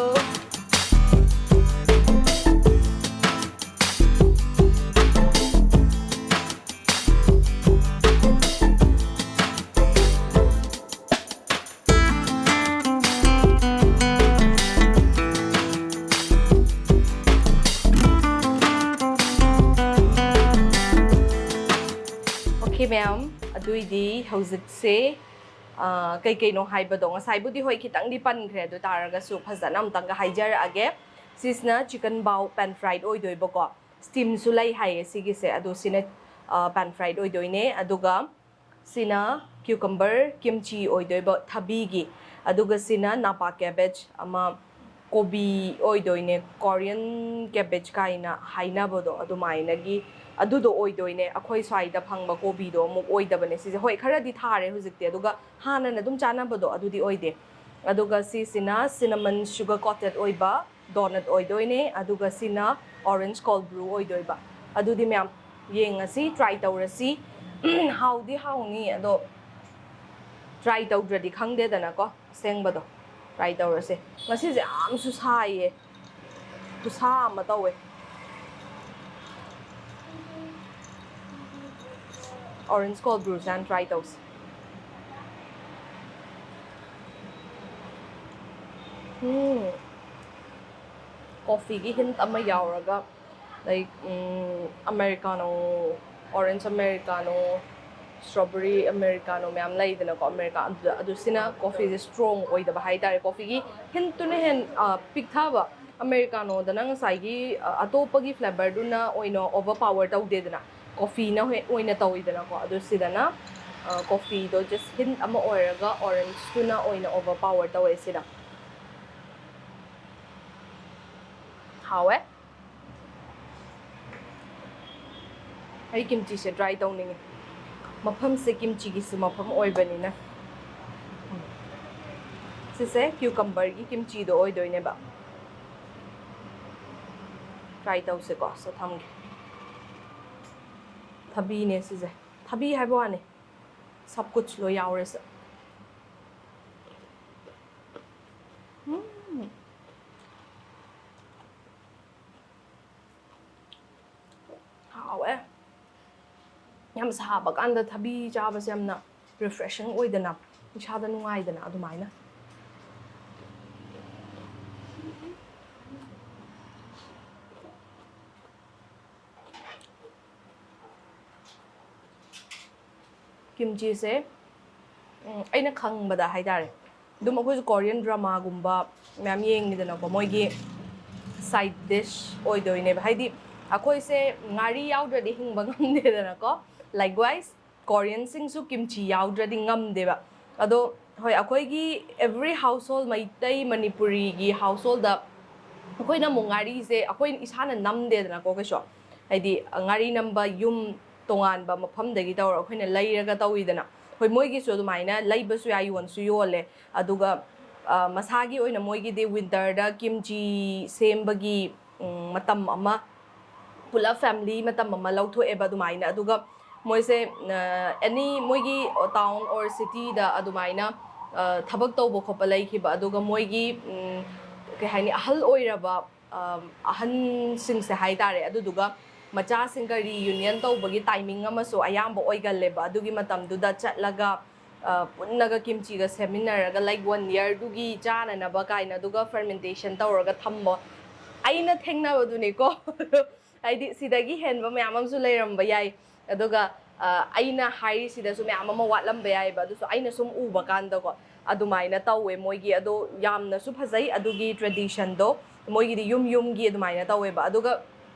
Okay, ma'am. ꯑꯗꯨꯏꯗꯤ ꯍꯧꯖꯤꯛꯁꯦ, ꯑ, ꯀꯩ ꯀꯩꯅꯣ ꯍꯥꯏꯕꯗꯣ ꯉꯁꯥꯏꯕꯨꯗꯤ ꯍꯣꯏ ꯈꯤꯇꯪꯗꯤ ꯄꯟꯈ꯭ꯔꯦ, ꯑꯗꯨ ꯇꯥꯔꯒꯁꯨ ꯐꯖꯅ ꯑꯃꯨꯛꯇꯪꯒ ꯍꯥꯏꯖꯔꯛꯑꯒꯦ꯫ ꯁꯤꯁꯤꯅ chicken bao pan fried ꯑꯣꯏꯗꯣꯏꯕꯀꯣ꯫ Steamꯁꯨ ꯂꯩ ꯍꯥꯏꯌꯦ ꯁꯤꯒꯤꯁꯦ꯫ ꯑꯗꯣ ꯁꯤꯅ, ꯑ, pan fried ꯑꯣꯏꯗꯣꯏꯅꯦ꯫ ꯑꯗꯨꯒ ꯁꯤꯅ cucumber kimchi ꯑꯣꯏꯗꯣꯏꯕ, ꯊꯕꯤꯒꯤ꯫ ꯑꯗꯨꯒ ꯁꯤꯅ napa cabbage, ꯑꯃ ꯀꯣꯕꯤ ꯑꯣꯏꯗꯣꯏꯅꯦ, Korean cabbage ꯀꯥꯏꯅ ꯍꯥꯏꯅꯕꯗꯣ ꯑꯗꯨꯃꯥꯏꯅꯒꯤ, ꯑꯗꯨꯗꯣ ꯑꯣꯏꯗꯣꯏꯅꯦ꯫ ꯑꯩꯈꯣꯏ ꯁ꯭ꯋꯥꯏꯗ ꯐꯪꯕ ꯀꯣꯕꯤꯗꯣ ꯑꯃꯨꯛ ꯑꯣꯏꯗꯕꯅꯦ ꯁꯤꯁꯦ꯫ ꯍꯣꯏ, ꯈꯔꯗꯤ ꯊꯥꯔꯦ ꯍꯧꯖꯤꯛꯇꯤ, ꯑꯗꯨꯒ ꯍꯥꯟꯅꯅ ꯑꯗꯨꯝ ꯆꯥꯅꯕꯗꯣ ꯑꯗꯨꯗꯤ ꯑꯣꯏꯗꯦ꯫ ꯑꯗꯨꯒ ꯁꯤꯁꯤꯅ cinnamon sugar coated ꯑꯣꯏꯕ donut ꯑꯣꯏꯗꯣꯏꯅꯦ꯫ ꯑꯗꯨꯒ ꯁꯤꯅ orange cold brew ꯑꯣꯏꯗꯣꯏꯕ꯫ ꯑꯗꯨꯗꯤ ꯃꯌꯥꯝ ꯌꯦꯡꯉꯁꯤ, try ꯇꯧꯔꯁꯤ꯫ ꯍꯥꯎꯗꯤ ꯍꯥꯎꯅꯤ, ꯑꯗꯣ try ꯇꯧꯗ꯭ꯔꯗꯤ ꯈꯪꯗꯦꯗꯅꯀꯣ ꯑꯁꯦꯡꯕꯗꯣ꯫ Try ꯇꯧꯔꯁꯦ꯫ ꯉꯁꯤꯁꯦ ꯌꯥꯝꯁꯨ ꯁꯥꯏꯌꯦ, ꯈꯨꯁꯥ ꯑꯃ ꯇꯧꯋꯦ꯫ Orange cold brewꯁꯦ ꯍꯥꯟꯅ try ꯇꯧꯁꯦ꯫ ꯎꯝ꯫ Coffeeꯒꯤ hint ꯑꯃ ꯌꯥꯎꯔꯒ, like, ꯎꯝ, Americano, orange Americano, strawberry Americano ꯃꯌꯥꯝ ꯂꯩꯗꯅꯀꯣ, America, ꯑꯗꯨꯗ, ꯑꯗꯨ ꯁꯤꯅ coffeeꯁꯦ strong ꯑꯣꯏꯗꯕ ꯍꯥꯏꯇꯥꯔꯦ꯫ Coffeeꯒꯤ hintꯇꯨꯅ ꯍꯦꯟ-, ꯑ, ꯄꯤꯛꯊꯕ, Americanoꯗꯅ ꯉꯁꯥꯏꯒꯤ, ꯑ, ꯑꯇꯣꯞꯄꯒꯤ flavorꯗꯨꯅ ꯑꯣꯏꯅ overpower ꯇꯧꯗꯦꯗꯅ, coffeeꯅ ꯍꯦ-, ꯑꯣꯏꯅ ꯇꯧꯋꯤꯗꯅꯀꯣ꯫ ꯑꯗꯨ ꯁꯤꯗꯅ, ꯑ, coffeeꯗꯣ just hint ꯑꯃ ꯑꯣꯏꯔꯒ orangeꯇꯨꯅ ꯑꯣꯏꯅ overpower ꯇꯧꯋꯦ ꯁꯤꯗ꯫ ꯍꯥꯎꯋꯦ꯫ ꯑꯩ ꯀꯤꯝꯆꯤꯁꯦ ꯇ꯭ꯔꯥꯏ ꯇꯧꯅꯤꯡꯉꯤ꯫ ꯃꯐꯝꯁꯦ ꯀꯤꯝꯆꯤꯒꯤꯁꯨ ꯃꯐꯝ ꯑꯣꯏꯕꯅꯤꯅ꯫ ꯁꯤꯁꯦ ꯀ꯭ꯌꯨꯀꯝꯕꯔꯒꯤ ꯀꯤꯝꯆꯤꯗꯣ ꯑꯣꯏꯗꯣꯏꯅꯦꯕ꯫ ꯇ꯭ꯔꯥꯏ ꯇꯧꯁꯦꯀꯣ꯫ ꯁꯤ ꯊꯝꯒꯦ꯫ ꯊꯕꯤꯅꯦ ꯁꯤꯁꯦ꯫ ꯊꯕꯤ ꯍꯥꯏꯕ ꯋꯥꯅꯤ, ꯁꯕ ꯀꯨꯆ ꯂꯣꯏ ꯌꯥꯎꯔꯦ ꯁꯤ꯫ ꯎꯝ꯫ ꯍꯥꯎꯋꯦ꯫ ꯌꯥꯝ ꯁꯥꯕ ꯀꯥꯟꯗ ꯊꯕꯤ ꯆꯥꯕꯁꯦ ꯌꯥꯝꯅ ꯔꯤꯐ꯭ꯔꯦꯁꯤꯡ ꯑꯣꯏꯗꯅ, ꯏꯁꯥꯗ ꯅꯨꯡꯉꯥꯏꯗꯅ ꯑꯗꯨꯃꯥꯏꯅ꯫ ꯀꯤꯝꯆꯤꯁꯦ, ꯎꯝ, ꯑꯩꯅ ꯈꯪꯕꯗ ꯍꯥꯏꯇꯥꯔꯦ, ꯑꯗꯨꯝ ꯑꯩꯈꯣꯏꯁꯨ ꯀꯣꯔꯤꯌꯟ ꯗ꯭ꯔꯃꯥꯒꯨꯝꯕ ꯃꯌꯥꯝ ꯌꯦꯡꯉꯤꯗꯅꯀꯣ, ꯃꯣꯏꯒꯤ ꯁꯥꯏꯠ ꯗꯤꯁ ꯑꯣꯏꯗꯣꯏꯅꯦꯕ꯫ ꯍꯥꯏꯗꯤ ꯑꯩꯈꯣꯏꯁꯦ ꯉꯥꯔꯤ ꯌꯥꯎꯗ꯭ꯔꯗꯤ ꯍꯤꯡꯕ ꯉꯝꯗꯦꯗꯅꯀꯣ, ꯂꯥꯏꯛꯋꯥꯏꯁ ꯀꯣꯔꯤꯌꯟꯁꯤꯡꯁꯨ ꯀꯤꯝꯆꯤ ꯌꯥꯎꯗ꯭ꯔꯗꯤ ꯉꯝꯗꯦꯕ꯫ ꯑꯗꯣ ꯍꯣꯏ, ꯑꯩꯈꯣꯏꯒꯤ ꯑꯦꯚ꯭ꯔꯤ ꯍꯥꯎꯁ ꯍꯣꯜ, ꯃꯩꯇꯩ ꯃꯅꯤꯄꯨꯔꯤꯒꯤ ꯍꯥꯎꯁ ꯍꯣꯜꯗ ꯑꯩꯈꯣꯏꯅ ꯑꯃꯨꯛ ꯉꯥꯔꯤꯁꯦ ꯑꯩꯈꯣꯏ ꯏꯁꯥꯅ ꯅꯝꯗꯦꯗꯅꯀꯣ ꯀꯩꯁꯨ꯫ ꯍꯥꯏꯗꯤ ꯉꯥꯔꯤ ꯅꯝꯕ ꯌꯨꯝ ꯇꯣꯉꯥꯟꯕ ꯃꯐꯝꯗꯒꯤ ꯇꯧꯔ ꯑꯩꯈꯣꯏꯅ ꯂꯩꯔꯒ ꯇꯧꯋꯤꯗꯅ꯫ ꯍꯣꯏ, ꯃꯣꯏꯒꯤꯁꯨ ꯑꯗꯨꯃꯥꯏꯅ ꯂꯩꯕꯁꯨ ꯌꯥꯏ, ꯌꯣꯟꯁꯨ ꯌꯣꯜꯂꯦ꯫ ꯑꯗꯨꯒ, ꯑ, ꯃꯁꯥꯒꯤ ꯑꯣꯏꯅ ꯃꯣꯏꯒꯤꯗꯤ ꯋꯤꯟꯇꯔꯗ ꯀꯤꯝꯆꯤ ꯁꯦꯝꯕꯒꯤ, ꯎꯝ, ꯃꯇꯝ ꯑꯃ, ꯄꯨꯂꯞ ꯐꯦꯃꯤꯂꯤ ꯃꯇꯝ ꯑꯃ ꯂꯧꯊꯣꯛꯑꯦꯕ ꯑꯗꯨꯃꯥꯏꯅ꯫ ꯑꯗꯨꯒ ꯃꯣꯏꯁꯦ, ꯑ, ꯑꯦꯅꯤ ꯃꯣꯏꯒꯤ ꯇꯥꯎꯟ ꯑꯣꯔ ꯁꯤꯇꯤꯗ ꯑꯗꯨꯃꯥꯏꯅ, ꯑ, ꯊꯕꯛ ꯇꯧꯕ ꯈꯣꯠꯄ ꯂꯩꯈꯤꯕ, ꯑꯗꯨꯒ ꯃꯣꯏꯒꯤ, ꯎꯝ, ꯀꯩ ꯍꯥꯏꯅꯤ, ꯑꯍꯜ ꯑꯣꯏꯔꯕ, ꯑ, ꯑꯍꯟꯁꯤꯡꯁꯦ ꯍꯥꯏꯇꯥꯔꯦ, ꯑꯗꯨꯗꯨꯒ ꯃꯆꯥꯁꯤꯡꯒ ꯔꯤꯌꯨꯅꯤꯌꯟ ꯇꯧꯕꯒꯤ ꯇꯥꯏꯃꯤꯡ ꯑꯃꯁꯨ ꯑꯌꯥꯝꯕ ꯑꯣꯏꯒꯜꯂꯦꯕ꯫ ꯑꯗꯨꯒꯤ ꯃꯇꯝꯗꯨꯗ ꯆꯠꯂꯒ, ꯑ, ꯄꯨꯟꯅꯒ ꯀꯤꯝꯆꯤꯒ ꯁꯦꯝꯃꯤꯟꯅꯔꯒ, ꯂꯥꯏꯛ, ꯋꯥꯟ ꯌꯔꯗꯨꯒꯤ ꯆꯥꯅꯅꯕ ꯀꯥꯏꯅ, ꯑꯗꯨꯒ ꯐꯔꯃꯦꯟꯇꯦꯁꯟ ꯇꯧꯔꯒ ꯊꯝꯕ꯫ ꯑꯩꯅ ꯊꯦꯡꯅꯕꯗꯨꯅꯤꯀꯣ꯫ ꯍꯥꯏꯗꯤ ꯁꯤꯗꯒꯤ ꯍꯦꯟꯕ ꯃꯌꯥꯝ ꯑꯃꯁꯨ ꯂꯩꯔꯝꯕ ꯌꯥꯏ꯫ ꯑꯗꯨꯒ, ꯑ, ꯑꯩꯅ ꯍꯥꯏꯔꯤꯁꯤꯗꯁꯨ ꯃꯌꯥꯝ ꯑꯃ ꯋꯥꯠꯂꯝꯕ ꯌꯥꯏꯑꯕ꯫ ꯑꯗꯨꯁꯨ ꯑꯩꯅ ꯁꯨꯝ ꯎꯕ ꯀꯥꯟꯗꯀꯣ, ꯑꯗꯨꯃꯥꯏꯅ ꯇꯧꯋꯦ ꯃꯣꯏꯒꯤ꯫ ꯑꯗꯣ ꯌꯥꯝꯅꯁꯨ ꯐꯖꯩ ꯑꯗꯨꯒꯤ ꯇ꯭ꯔꯦꯗꯤꯁꯟꯗꯣ꯫ ꯃꯣꯏꯒꯤꯗꯤ ꯌꯨꯝ ꯌꯨꯝꯒꯤ ꯑꯗꯨꯃꯥꯏꯅ ꯇꯧꯋꯦꯕ꯫ ꯑꯗꯨꯒ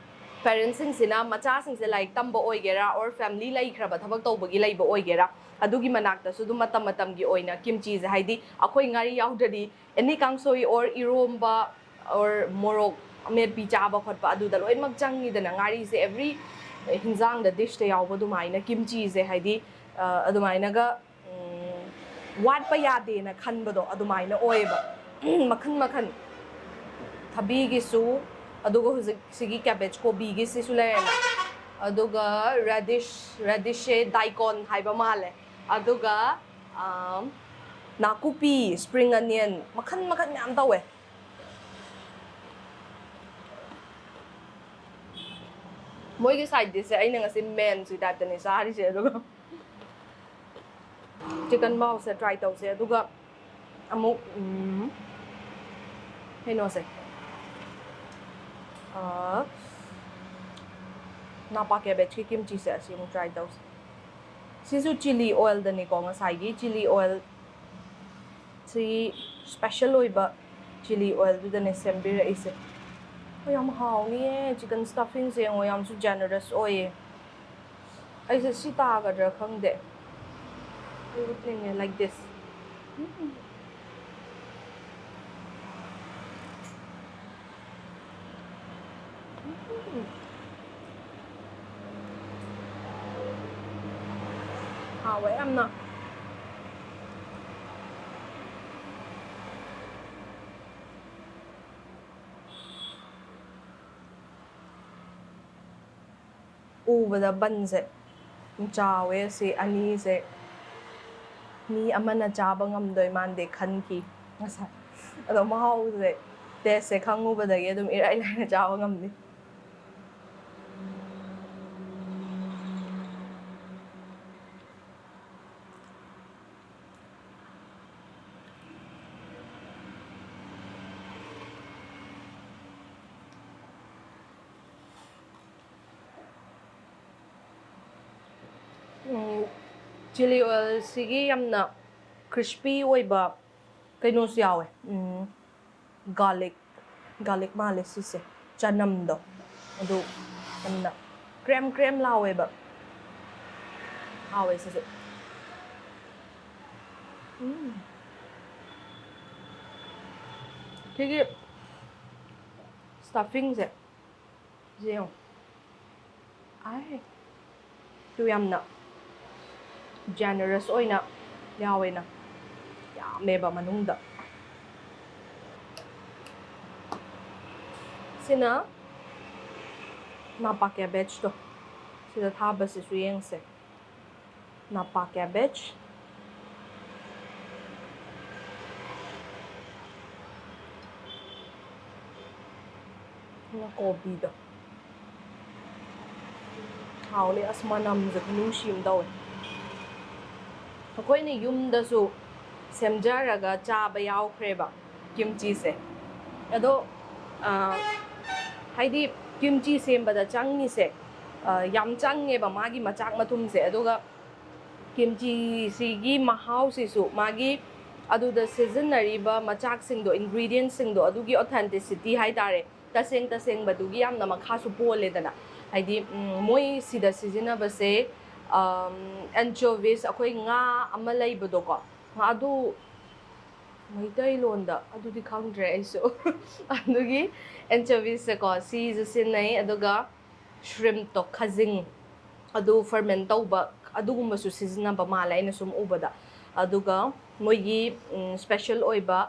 ꯄꯦꯔꯦꯟꯁꯁꯤꯡꯁꯤꯅ ꯃꯆꯥꯁꯤꯡꯁꯦ ꯂꯥꯏꯔꯤꯛ ꯇꯝꯕ ꯑꯣꯏꯒꯦꯔꯥ, ꯑꯣꯔ ꯐꯦꯃꯤꯂꯤ ꯂꯩꯈ꯭ꯔꯕ, ꯊꯕꯛ ꯇꯧꯕꯒꯤ ꯂꯩꯕ ꯑꯣꯏꯒꯦꯔꯥ, ꯑꯗꯨꯒꯤ ꯃꯅꯥꯛꯇꯁꯨ ꯑꯗꯨꯝ ꯃꯇꯝ ꯃꯇꯝꯒꯤ ꯑꯣꯏꯅ ꯀꯤꯝꯆꯤꯁꯦ, ꯍꯥꯏꯗꯤ ꯑꯩꯈꯣꯏ ꯉꯥꯔꯤ ꯌꯥꯎꯗ꯭ꯔꯗꯤ ꯑꯦꯅꯤ ꯀꯥꯡꯁꯣꯏ ꯑꯣꯔ ꯏꯔꯣꯝꯕ ꯑꯣꯔ ꯃꯣꯔꯣꯛ ꯑꯃꯦꯠꯄꯤ ꯆꯥꯕ ꯈꯣꯠꯄ ꯑꯗꯨꯗ ꯂꯣꯏꯅꯃꯛ ꯆꯪꯉꯤꯗꯅ꯫ ꯉꯥꯔꯤꯁꯦ every ꯍꯤꯟꯖꯥꯡꯗ, dishꯇ ꯌꯥꯎꯕ ꯑꯗꯨꯃꯥꯏꯅ ꯀꯤꯝꯆꯤꯁꯦ, ꯍꯥꯏꯗꯤ, ꯑ, ꯑꯗꯨꯃꯥꯏꯅꯒ, ꯎꯝ, ꯋꯥꯠꯄ ꯌꯥꯗꯦꯅ ꯈꯟꯕꯗꯣ ꯑꯗꯨꯃꯥꯏꯅ ꯑꯣꯏꯌꯦꯕ꯫ ꯃꯈꯟ ꯃꯈꯟ, ꯊꯕꯤꯒꯤꯁꯨ, ꯑꯗꯨꯒ ꯍꯧꯖꯤꯛ ꯁꯤꯒꯤ cabbage, ꯀꯣꯕꯤꯒꯤꯁꯤꯁꯨ ꯂꯩꯔꯦꯅ, ꯑꯗꯨꯒ radish, radishꯁꯦ daikon ꯍꯥꯏꯕ ꯃꯥꯜꯂꯦ, ꯑꯗꯨꯒ, ꯑ, ꯅꯥꯀꯨꯞꯄꯤ, spring onion, ꯃꯈꯟ ꯃꯈꯟ ꯃꯌꯥꯝ ꯇꯧꯋꯦ꯫ ꯃꯣꯏꯒꯤ side dishꯁꯦ ꯑꯩꯅ ꯉꯁꯤ main ꯁꯤ typeꯇꯅꯦ ꯆꯥꯔꯤꯁꯦ꯫ ꯑꯗꯨꯒ chicken bowlꯁꯦ try ꯇꯧꯁꯦ꯫ ꯑꯗꯨꯒ ꯑꯃꯨꯛ, ꯎꯝ, ꯀꯩꯅꯣꯁꯦ, ꯑ, ꯅꯥꯄꯥ cabbageꯀꯤ ꯀꯤꯝꯆꯤꯁꯦ ꯑꯁꯤ ꯑꯃꯨꯛ try ꯇꯧꯁꯦ꯫ ꯁꯤꯁꯨ chilli oilꯗꯅꯤꯀꯣ, ꯉꯁꯥꯏꯒꯤ chilli oil ꯁꯤ special ꯑꯣꯏꯕ chilli oilꯗꯨꯗꯅꯦ ꯁꯦꯝꯕꯤꯔꯛꯏꯁꯦ꯫ ꯍꯣꯏ, ꯌꯥꯝ ꯍꯥꯎꯅꯤꯌꯦ꯫ Chicken stuffingꯁꯦ ꯌꯦꯡꯉꯣ, ꯌꯥꯝꯁꯨ generous ꯑꯣꯏꯌꯦ꯫ ꯑꯩꯁꯦ ꯁꯤ ꯇꯥꯒꯗ꯭ꯔꯥ ꯈꯪꯗꯦ꯫ ꯑꯩ ꯎꯠꯅꯤꯡꯉꯦ, like this꯫ ꯎꯝ꯫ ꯎꯝ꯫ ꯍꯥꯎꯋꯦ ꯌꯥꯝꯅ꯫ ꯎꯕꯗ ꯕꯟꯁꯦ ꯌꯥꯝ ꯆꯥꯎꯋꯦ꯫ ꯁꯤ ꯑꯅꯤꯁꯦ ꯃꯤ ꯑꯃꯅ ꯆꯥꯕ ꯉꯝꯗꯣꯏ ꯃꯥꯟꯗꯦ ꯈꯟꯈꯤ ꯉꯁꯥꯏ꯫ ꯑꯗꯣ ꯃꯍꯥꯎꯁꯦ, tasteꯁꯦ ꯈꯪꯉꯨꯕꯗꯒꯤ ꯑꯗꯨꯝ ꯏꯔꯥꯏ ꯂꯥꯏꯅ ꯆꯥꯕ ꯉꯝꯅꯤ꯫ ꯎꯝ, chilli oilꯁꯤꯒꯤ ꯌꯥꯝꯅ crispy ꯑꯣꯏꯕ ꯀꯩꯅꯣꯁꯨ ꯌꯥꯎꯋꯦ꯫ ꯎꯝ, garlic, garlic ꯃꯥꯜꯂꯦ ꯁꯤꯁꯦ, ꯆꯅꯝꯗꯣ, ꯑꯗꯨ ꯌꯥꯝꯅ ꯀ꯭ꯔꯦꯝ ꯀ꯭ꯔꯦꯝ ꯂꯥꯎꯋꯦꯕ꯫ ꯍꯥꯎꯋꯦ ꯁꯤꯁꯨ꯫ ꯎꯝ꯫ ꯁꯤꯒꯤ Stuffingꯁꯦ ꯁꯤ ꯌꯦꯡꯉꯣ꯫ ꯑꯥꯏ, ꯇꯨ ꯌꯥꯝꯅ generous ꯑꯣꯏꯅ ꯌꯥꯎꯋꯦꯅ, ꯌꯥꯝꯃꯦꯕ ꯃꯅꯨꯡꯗ꯫ ꯁꯤꯅ ꯅꯥꯄꯥ cabbageꯇꯣ ꯁꯤꯗ ꯊꯥꯕꯁꯤꯁꯨ ꯌꯦꯡꯁꯦ꯫ ꯅꯥꯄꯥ cabbage꯫ ꯀꯣꯕꯤꯗꯣ꯫ ꯍꯥꯎꯅꯤ꯫ ꯑꯁ, ꯃꯅꯝꯁꯦ ꯈꯨꯅꯨꯡꯁꯤ ꯑꯃ ꯇꯧꯋꯦ꯫ ꯑꯩꯈꯣꯏꯅ ꯌꯨꯝꯗꯁꯨ ꯁꯦꯝꯖꯔꯒ ꯆꯥꯕ ꯌꯥꯎꯈ꯭ꯔꯦꯕ ꯀꯤꯝꯆꯤꯁꯦ꯫ ꯑꯗꯣ, ꯑ, ꯍꯥꯏꯗꯤ ꯀꯤꯝꯆꯤ ꯁꯦꯝꯕꯗ ꯆꯪꯉꯤꯁꯦ, ꯑ, ꯌꯥꯝ ꯆꯪꯉꯦꯕ ꯃꯥꯒꯤ ꯃꯆꯥꯛ ꯃꯊꯨꯝꯁꯦ꯫ ꯑꯗꯨꯒ ꯀꯤꯝꯆꯤꯁꯤꯒꯤ ꯃꯍꯥꯎꯁꯤꯁꯨ ꯃꯥꯒꯤ ꯑꯗꯨꯗ ꯁꯤꯖꯤꯟꯅꯔꯤꯕ ꯃꯆꯥꯛꯁꯤꯡꯗꯣ, ingredientsꯁꯤꯡꯗꯣ, ꯑꯗꯨꯒꯤ authenticity ꯍꯥꯏ ꯇꯥꯔꯦ, ꯇꯁꯦꯡ ꯇꯁꯦꯡꯕꯗꯨꯒꯤ ꯌꯥꯝꯅ ꯃꯈꯥꯁꯨ ꯄꯣꯜꯂꯦꯗꯅ꯫ ꯍꯥꯏꯗꯤ, ꯎꯝ, ꯃꯣꯏ ꯁꯤꯗ ꯁꯤꯖꯤꯟꯅꯕꯁꯦ, ꯑꯝ, anchovies, ꯑꯩꯈꯣꯏ ꯉꯥ ꯑꯃ ꯂꯩꯕꯗꯣꯀꯣ, ꯉꯥꯗꯨ ꯃꯩꯇꯩꯂꯣꯟꯗ ꯑꯗꯨꯗꯤ ꯈꯪꯗ꯭ꯔꯦ ꯑꯩꯁꯨ꯫ ꯑꯗꯨꯒꯤ anchoviesꯁꯦꯀꯣ, ꯁꯤꯁꯨ ꯁꯤꯖꯤꯟꯅꯩ꯫ ꯑꯗꯨꯒ shrimpꯇꯣ, ꯈꯖꯤꯡ, ꯑꯗꯨ ferment ꯇꯧꯕ, ꯑꯗꯨꯒꯨꯝꯕꯁꯨ ꯁꯤꯖꯤꯟꯅꯕ ꯃꯥꯜꯂꯦ ꯑꯩꯅ ꯁꯨꯝ ꯎꯕꯗ꯫ ꯑꯗꯨꯒ ꯃꯣꯏꯒꯤ, ꯎꯝ, special ꯑꯣꯏꯕ,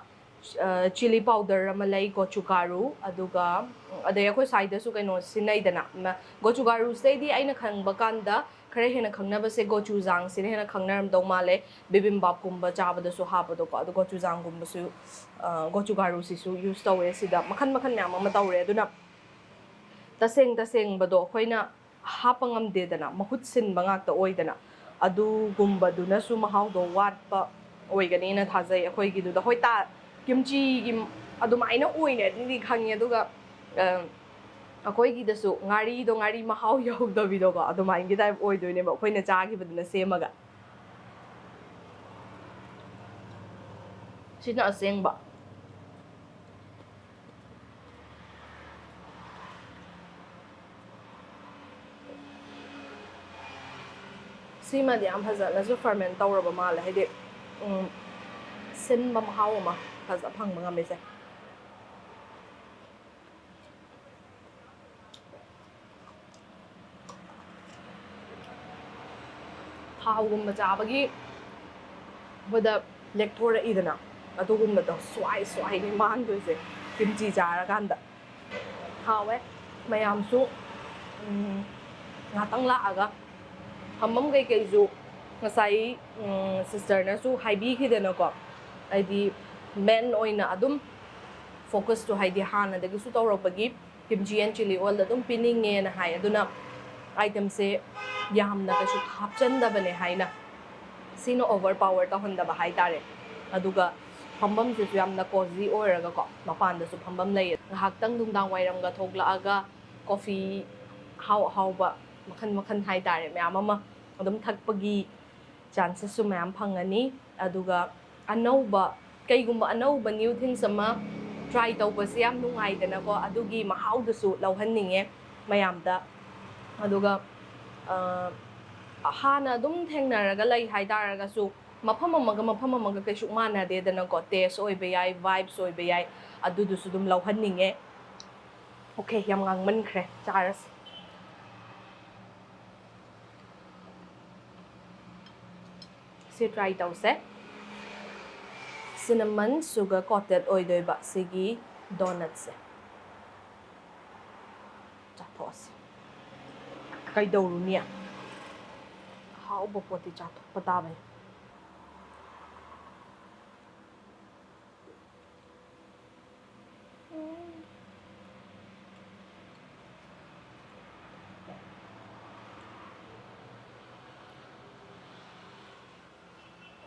ꯑ, chilli powder ꯑꯃ ꯂꯩ, gochugaru, ꯑꯗꯨꯒ, ꯎꯝ, ꯑꯗꯩ ꯑꯩꯈꯣꯏ ꯁ꯭ꯋꯥꯏꯗꯁꯨ ꯀꯩꯅꯣ ꯁꯤꯖꯤꯟꯅꯩꯗꯅ, ꯃ-, gochugaruꯁꯤꯗꯩꯗꯤ ꯑꯩꯅ ꯈꯪꯕ ꯀꯥꯟꯗ ꯈꯔ ꯍꯦꯟꯅ ꯈꯪꯅꯕꯁꯦ gochujangꯁꯤꯅ ꯍꯦꯟꯅ ꯈꯪꯅꯔꯝꯗꯧ ꯃꯥꯜꯂꯦ꯫ Bibimbapꯀꯨꯝꯕ ꯆꯥꯕꯗꯁꯨ ꯍꯥꯞꯄꯗꯣꯀꯣ, ꯑꯗꯣ gochujangꯒꯨꯝꯕꯁꯨ, ꯑ, gochugaruꯁꯤꯁꯨ use ꯇꯧꯋꯦ ꯁꯤꯗ꯫ ꯃꯈꯟ ꯃꯈꯟ ꯃꯌꯥꯝ ꯑꯃ ꯇꯧꯔꯦ꯫ ꯑꯗꯨꯅ ꯇꯁꯦꯡ ꯇꯁꯦꯡꯕꯗꯣ ꯑꯩꯈꯣꯏꯅ ꯍꯥꯞꯄ ꯉꯝꯗꯦꯗꯅ, ꯃꯍꯨꯠ ꯁꯤꯟꯕ ꯉꯥꯛꯇ ꯑꯣꯏꯗꯅ, ꯑꯗꯨꯒꯨꯝꯕꯗꯨꯅꯁꯨ ꯃꯍꯥꯎꯗꯣ ꯋꯥꯠꯄ ꯑꯣꯏꯒꯅꯤꯅ ꯊꯥꯖꯩ ꯑꯩꯈꯣꯏꯒꯤꯗꯨꯗ꯫ ꯍꯣꯏ, ꯇꯥ-, ꯀꯤꯝꯆꯤꯒꯤ ꯑꯗꯨꯃꯥꯏꯅ ꯑꯣꯏꯅꯗꯤ ꯈꯪꯉꯦ, ꯑꯗꯨꯒ, ꯑ, ꯑꯩꯈꯣꯏꯒꯤꯗꯁꯨ ꯉꯥꯔꯤꯗꯣ, ꯉꯥꯔꯤ ꯃꯍꯥꯎ ꯌꯧꯗꯕꯤꯗꯣꯀꯣ, ꯑꯗꯨꯃꯥꯏꯅꯒꯤ type ꯑꯣꯏꯗꯣꯏꯅꯦꯕ ꯑꯩꯈꯣꯏꯅ ꯆꯥꯈꯤꯕꯗꯨꯅ ꯁꯦꯝꯃꯒ꯫ ꯁꯤꯅ ꯑꯁꯦꯡꯕ꯫ ꯁꯤꯃꯗꯤ ꯌꯥꯝ ꯐꯖꯅꯁꯨ ferment ꯇꯧꯔꯕ ꯃꯥꯜꯂꯦ, ꯍꯥꯏꯗꯤ, ꯎꯝ, ꯁꯤꯟꯕ ꯃꯍꯥꯎ ꯑꯃ ꯐꯖ ꯐꯪꯕ ꯉꯝꯃꯤꯁꯦ꯫ ꯊꯥꯎꯒꯨꯝꯕ ꯆꯥꯕꯒꯤ ꯕꯗ ꯂꯦꯛꯊꯣꯔꯛꯏꯗꯅ, ꯑꯗꯨꯒꯨꯝꯕꯗꯣ ꯁ꯭ꯋꯥꯏ ꯁ꯭ꯋꯥꯏꯅꯤ ꯃꯥꯡꯗꯣꯏꯁꯦ ꯀꯤꯝꯆꯤ ꯆꯥꯔꯀꯥꯟꯗ꯫ ꯍꯥꯎꯋꯦ꯫ ꯃꯌꯥꯝꯁꯨ ꯎꯝ, ꯉꯥꯛꯇꯪ ꯂꯥꯛꯑꯒ ꯐꯝꯐꯝ ꯀꯩꯀꯩꯁꯨ ꯉꯁꯥꯏ ꯎꯝ, ꯁꯤꯁꯇꯔꯅꯁꯨ ꯍꯥꯏꯕꯤꯈꯤꯗꯅꯀꯣ, ꯍꯥꯏꯗꯤ ꯃꯦꯟ ꯑꯣꯏꯅ ꯑꯗꯨꯝ ꯐꯣꯀꯁꯇꯣ ꯍꯥꯏꯗꯤ ꯍꯥꯟꯅꯗꯒꯤꯁꯨ ꯇꯧꯔꯛꯄꯒꯤ ꯀꯤꯝꯆꯤ ꯑꯦꯟ ꯆꯤꯂꯤ ꯑꯣꯏꯜꯗ ꯑꯗꯨꯝ ꯄꯤꯅꯤꯡꯉꯦꯅ ꯍꯥꯏ꯫ ꯑꯗꯨꯅ ꯑꯥꯏꯇꯦꯝꯁꯦ ꯌꯥꯝꯅ ꯀꯩꯁꯨ ꯍꯥꯞꯆꯟꯗꯕꯅꯦ ꯍꯥꯏꯅ, ꯁꯤꯅ ꯑꯣꯚꯔ ꯄꯥꯋꯔ ꯇꯧꯍꯟꯗꯕ ꯍꯥꯏꯇꯥꯔꯦ꯫ ꯑꯗꯨꯒ ꯐꯝꯐꯝꯁꯤꯁꯨ ꯌꯥꯝꯅ ꯀꯣꯖꯤ ꯑꯣꯏꯔꯒꯀꯣ, ꯃꯄꯥꯟꯗꯁꯨ ꯐꯝꯐꯝ ꯂꯩꯌꯦ꯫ ꯉꯥꯏꯍꯥꯛꯇꯪ ꯅꯨꯡꯗꯥꯡ ꯋꯥꯏꯔꯝꯒ ꯊꯣꯛꯂꯛꯑꯒ ꯀꯣꯐꯤ ꯑꯍꯥꯎ ꯑꯍꯥꯎꯕ ꯃꯈꯜ ꯃꯈꯜ ꯍꯥꯏꯇꯥꯔꯦ, ꯃꯌꯥꯝ ꯑꯃ ꯑꯗꯨꯝ ꯊꯛꯄꯒꯤ ꯆꯥꯟꯁꯦꯁꯁꯨ ꯃꯌꯥꯝ ꯐꯪꯉꯅꯤ꯫ ꯑꯗꯨꯒ ꯑꯅꯧꯕ, ꯀꯩꯒꯨꯝꯕ ꯑꯅꯧꯕ ꯅ꯭ꯌꯨ ꯊꯤꯡꯁ ꯑꯃ ꯇ꯭ꯔꯥꯏ ꯇꯧꯕꯁꯦ ꯌꯥꯝ ꯅꯨꯡꯉꯥꯏꯗꯅꯀꯣ, ꯑꯗꯨꯒꯤ ꯃꯍꯥꯎꯗꯨꯁꯨ ꯂꯧꯍꯟꯅꯤꯡꯉꯦ ꯃꯌꯥꯝꯗ꯫ ꯑꯗꯨꯒ ꯑ, ꯍꯥꯟꯅ ꯑꯗꯨꯝ ꯊꯦꯡꯅꯔꯒ ꯂꯩ ꯍꯥꯏꯇꯥꯔꯒꯁꯨ, ꯃꯐꯝ ꯑꯃꯒ ꯃꯐꯝ ꯑꯃꯒ ꯀꯩꯁꯨ ꯃꯥꯟꯅꯗꯦꯗꯅꯀꯣ, ꯇꯦꯁ ꯑꯣꯏꯕ ꯌꯥꯏ, ꯚꯥꯏꯕꯁ ꯑꯣꯏꯕ ꯌꯥꯏ, ꯑꯗꯨꯗꯨꯁꯨ ꯑꯗꯨꯝ ꯂꯧꯍꯟꯅꯤꯡꯉꯦ꯫ ꯑꯣꯀꯦ, ꯌꯥꯝ ꯉꯥꯡꯃꯟꯈ꯭ꯔꯦ, ꯆꯥꯔꯁꯦ꯫ ꯁꯤ ꯇ꯭ꯔꯥꯏ ꯇꯧꯁꯦ꯫ ꯁꯤꯅꯃꯟ ꯁꯨꯒꯔ ꯀꯣꯇꯦꯠ ꯑꯣꯏꯗꯣꯏꯕ ꯁꯤꯒꯤ ꯗꯣꯅꯠꯁꯦ꯫ ꯆꯥꯊꯣꯛꯑꯁꯤ꯫ ꯀꯩꯗꯧꯔꯨꯅꯤ? ꯑꯍꯥꯎꯕ ꯄꯣꯠꯇꯤ ꯆꯥꯊꯣꯛꯄ ꯇꯥꯕꯅꯤ꯫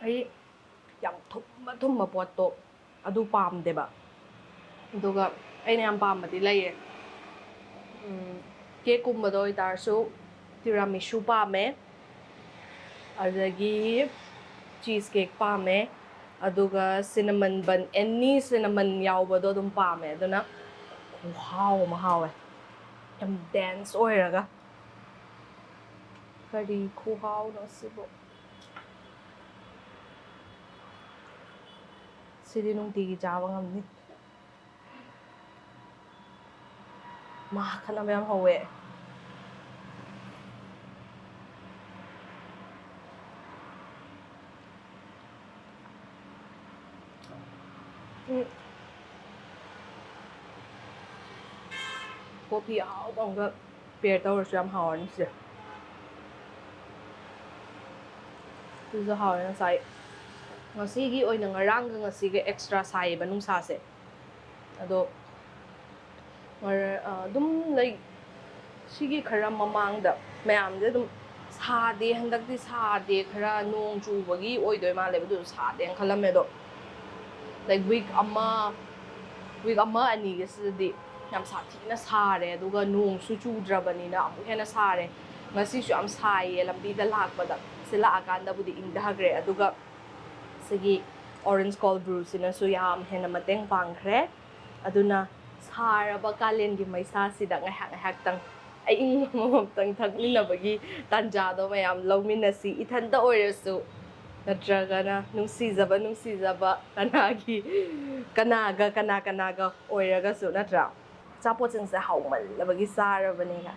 ꯑꯩ ꯌꯥꯝ ꯊꯨꯝꯕ ꯊꯨꯝꯕ ꯄꯣꯠꯇꯣ ꯑꯗꯨ ꯄꯥꯝꯗꯦꯕ꯫ ꯑꯗꯨꯒ ꯑꯩꯅ ꯌꯥꯝ ꯄꯥꯝꯕꯗꯤ ꯂꯩꯌꯦ꯫ ꯎꯝ, ꯀꯦꯛꯀꯨꯝꯕꯗ ꯑꯣꯏꯇꯥꯔꯁꯨ ꯇꯤꯔꯥꯃꯤꯁꯨ ꯄꯥꯝꯃꯦ, ꯑꯗꯒꯤ ꯆꯤꯁ ꯀꯦꯛ ꯄꯥꯝꯃꯦ, ꯑꯗꯨꯒ ꯁꯤꯅꯃꯟ ꯕꯟ, ꯑꯦꯅꯤ ꯁꯤꯅꯃꯟ ꯌꯥꯎꯕꯗꯣ ꯑꯗꯨꯝ ꯄꯥꯝꯃꯦ꯫ ꯑꯗꯨꯅ ꯈꯨꯍꯥꯎ ꯑꯃ ꯍꯥꯎꯋꯦ, ꯌꯥꯝ ꯗꯦꯟꯁ ꯑꯣꯏꯔꯒ꯫ ꯀꯔꯤ ꯈꯨꯍꯥꯎꯅꯣ ꯁꯤꯕꯨ? ꯁꯤꯗꯤ ꯅꯨꯡꯇꯤꯒꯤ ꯆꯥꯕ ꯉꯝꯅꯤ꯫ ꯃꯥ, ꯈꯠꯅꯕ ꯌꯥꯝ ꯍꯧꯋꯦ꯫ ꯎꯝ꯫ ꯀꯣꯐꯤ ꯑꯍꯥꯎꯕ ꯑꯃꯒ ꯄꯦꯌꯔ ꯇꯧꯔꯁꯨ ꯌꯥꯝ ꯍꯥꯎꯔꯅꯤ ꯁꯤꯁꯦ꯫ ꯁꯤꯁꯨ ꯍꯥꯎꯔꯦ ꯉꯁꯥꯏ꯫ ꯉꯁꯤꯒꯤ ꯑꯣꯏꯅ ꯉꯔꯥꯡꯒ ꯉꯁꯤꯒ ꯑꯦꯛꯁꯇ꯭ꯔꯥ ꯁꯥꯏꯌꯦꯕ ꯅꯨꯡꯁꯥꯁꯦ꯫ ꯑꯗꯣ ꯉꯔ-, ꯑ, ꯑꯗꯨꯝ, ꯂꯥꯏꯛ, ꯁꯤꯒꯤ ꯈꯔ ꯃꯃꯥꯡꯗ ꯃꯌꯥꯝꯁꯦ ꯑꯗꯨꯝ ꯁꯥꯗꯦ, ꯍꯟꯗꯛꯇꯤ ꯁꯥꯗꯦ, ꯈꯔ ꯅꯣꯡ ꯆꯨꯕꯒꯤ ꯑꯣꯏꯗꯣꯏ ꯃꯥꯜꯂꯦꯕ, ꯑꯗꯨꯁꯨ ꯁꯥꯗꯦꯅ ꯈꯜꯂꯝꯃꯦ꯫ ꯑꯗꯣ, ꯂꯥꯏꯛ, ꯋꯤꯛ ꯑꯃ, ꯋꯤꯛ ꯑꯃ ꯑꯅꯤꯒꯤꯁꯤꯗꯗꯤ ꯌꯥꯝ ꯁꯥꯊꯤꯅ ꯁꯥꯔꯦ, ꯑꯗꯨꯒ ꯅꯣꯡꯁꯨ ꯆꯨꯗ꯭ꯔꯕꯅꯤꯅ ꯑꯃꯨꯛ ꯍꯦꯟꯅ ꯁꯥꯔꯦ꯫ ꯉꯁꯤꯁꯨ ꯌꯥꯝ ꯁꯥꯏꯌꯦ, ꯂꯝꯕꯤꯗ ꯂꯥꯛꯄꯗ, ꯁꯤ ꯂꯥꯛꯑꯀꯥꯟꯗꯕꯨꯗꯤ ꯏꯪꯊꯈ꯭ꯔꯦ꯫ ꯑꯗꯨꯒ ꯁꯤꯒꯤ ꯑꯣꯔꯦꯟꯖ ꯀꯣꯜ ꯕ꯭ꯔꯨꯁꯤꯅꯁꯨ ꯌꯥꯝ ꯍꯦꯟꯅ ꯃꯇꯦꯡ ꯄꯥꯡꯈ꯭ꯔꯦ꯫ ꯑꯗꯨꯅ ꯁꯥꯔꯕ ꯀꯥꯂꯦꯟꯒꯤ ꯃꯩꯁꯥꯁꯤꯗ ꯉꯥꯏꯍꯥꯛ ꯉꯥꯏꯍꯥꯛꯇꯪ ꯑꯏꯪꯕ ꯑꯃꯃꯝꯇꯪ ꯊꯛꯃꯤꯟꯅꯕꯒꯤ ꯇꯥꯟꯖꯥꯗꯣ ꯃꯌꯥꯝ ꯂꯧꯃꯤꯟꯅꯁꯤ, ꯏꯊꯟꯇ ꯑꯣꯏꯔꯁꯨ, ꯅꯠꯇ꯭ꯔꯒꯅ ꯅꯨꯡꯁꯤꯖꯕ, ꯅꯨꯡꯁꯤꯖꯕ ꯀꯅꯥꯒꯤ, ꯀꯅꯥꯒ, ꯀꯅꯥ ꯀꯅꯥꯒ ꯑꯣꯏꯔꯒꯁꯨ, ꯅꯠꯇ꯭ꯔꯥ? ꯑꯆꯥꯄꯣꯠꯁꯤꯡꯁꯦ ꯍꯥꯎꯃꯜꯂꯕꯒꯤ ꯆꯥꯔꯕꯅꯤꯅ꯫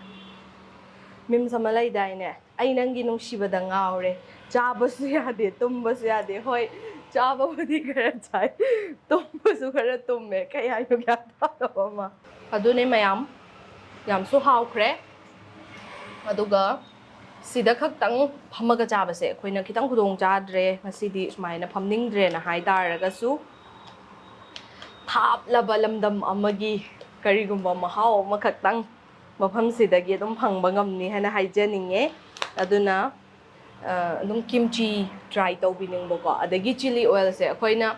ꯃꯤꯝꯁ ꯑꯃ ꯂꯩꯗꯥꯏꯅꯦ, "ꯑꯩ ꯅꯪꯒꯤ ꯅꯨꯡꯁꯤꯕꯗ ꯉꯥꯎꯔꯦ, ꯆꯥꯕꯁꯨ ꯌꯥꯗꯦ, ꯇꯨꯝꯕꯁꯨ ꯌꯥꯗꯦ"꯫ ꯍꯣꯏ, ꯆꯥꯕꯕꯨꯗꯤ ꯈꯔ ꯆꯥꯏ, ꯇꯨꯝꯕꯁꯨ ꯈꯔ ꯇꯨꯝꯃꯦ, ꯀꯩ ꯍꯥꯏꯅꯣ ꯒ꯭ꯌꯥꯟ ꯇꯥꯗꯕ ꯑꯃ꯫ ꯑꯗꯨꯅꯦ ꯃꯌꯥꯝ, ꯌꯥꯝꯁꯨ ꯍꯥꯎꯈ꯭ꯔꯦ꯫ ꯑꯗꯨꯒ ꯁꯤꯗ ꯈꯛꯇꯪ ꯐꯝꯃꯒ ꯆꯥꯕꯁꯦ ꯑꯩꯈꯣꯏꯅ ꯈꯤꯇꯪ ꯈꯨꯗꯣꯡ ꯆꯥꯗ꯭ꯔꯦ, ꯉꯁꯤꯗꯤ ꯁꯨꯃꯥꯏꯅ ꯐꯝꯅꯤꯡꯗ꯭ꯔꯦꯅ ꯍꯥꯏ ꯇꯥꯔꯒꯁꯨ, ꯊꯥꯞꯂꯕ ꯂꯝꯗꯝ ꯑꯃꯒꯤ ꯀꯔꯤꯒꯨꯝꯕ ꯃꯍꯥꯎ ꯑꯃꯈꯛꯇꯪ ꯃꯐꯝꯁꯤꯗꯒꯤ ꯑꯗꯨꯝ ꯐꯪꯕ ꯉꯝꯅꯤ ꯍꯥꯏꯅ ꯍꯥꯏꯖꯅꯤꯡꯉꯦ꯫ ꯑꯗꯨꯅ, ꯑ, ꯑꯗꯨꯝ ꯀꯤꯝꯆꯤ ꯇ꯭ꯔꯥꯏ ꯇꯧꯕꯤꯅꯤꯡꯕꯀꯣ꯫ ꯑꯗꯒꯤ ꯆꯤꯂꯤ ꯑꯣꯏꯜꯁꯦ ꯑꯩꯈꯣꯏꯅ,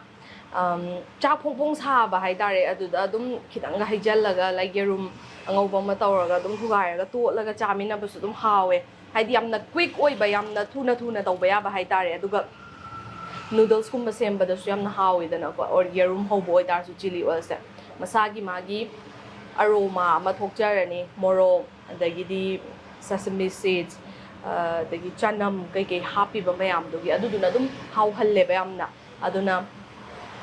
ꯑꯝ, ꯆꯥꯛ ꯐꯣꯡ ꯐꯣꯡ ꯁꯥꯕ ꯍꯥꯏꯇꯥꯔꯦ, ꯑꯗꯨꯗ ꯑꯗꯨꯝ ꯈꯤꯇꯪꯒ ꯍꯩꯖꯜꯂꯒ, ꯂꯥꯏꯛ, ꯌꯦꯔꯨꯝ ꯑꯉꯧꯕ ꯑꯃ ꯇꯧꯔꯒ ꯑꯗꯨꯝ ꯊꯨꯒꯥꯏꯔꯒ ꯇꯣꯠꯂꯒ ꯆꯥꯃꯤꯟꯅꯕꯁꯨ ꯑꯗꯨꯝ ꯍꯥꯎꯋꯦ꯫ ꯍꯥꯏꯗꯤ ꯌꯥꯝꯅ ꯀ꯭ꯋꯤꯛ ꯑꯣꯏꯕ, ꯌꯥꯝꯅ ꯊꯨꯅ ꯊꯨꯅ ꯇꯧꯕ ꯌꯥꯕ ꯍꯥꯏꯇꯥꯔꯦ꯫ ꯑꯗꯨꯒ ꯅꯨꯗꯜꯁꯀꯨꯝꯕ ꯁꯦꯝꯕꯗꯁꯨ ꯌꯥꯝꯅ ꯍꯥꯎꯋꯤꯗꯅꯀꯣ, ꯑꯣꯔ ꯌꯦꯔꯨꯝ ꯍꯧꯕ ꯑꯣꯏꯇꯥꯔꯁꯨ ꯆꯤꯂꯤ ꯑꯣꯏꯜꯁꯦ ꯃꯁꯥꯒꯤ ꯃꯥꯒꯤ ꯑꯔꯣꯃꯥ ꯑꯃ ꯊꯣꯛꯆꯔꯅꯤ, ꯃꯣꯔꯣꯛ, ꯑꯗꯒꯤꯗꯤ ꯁꯦꯁꯃꯤ ꯁꯤꯗꯁ, ꯑꯗꯒꯤ ꯆꯅꯝ ꯀꯩꯀꯩ ꯍꯥꯞꯄꯤꯕ ꯃꯌꯥꯝꯗꯨꯒꯤ, ꯑꯗꯨꯗꯨꯅ ꯑꯗꯨꯝ ꯍꯥꯎꯍꯜꯂꯦꯕ ꯌꯥꯝꯅ꯫ ꯑꯗꯨꯅ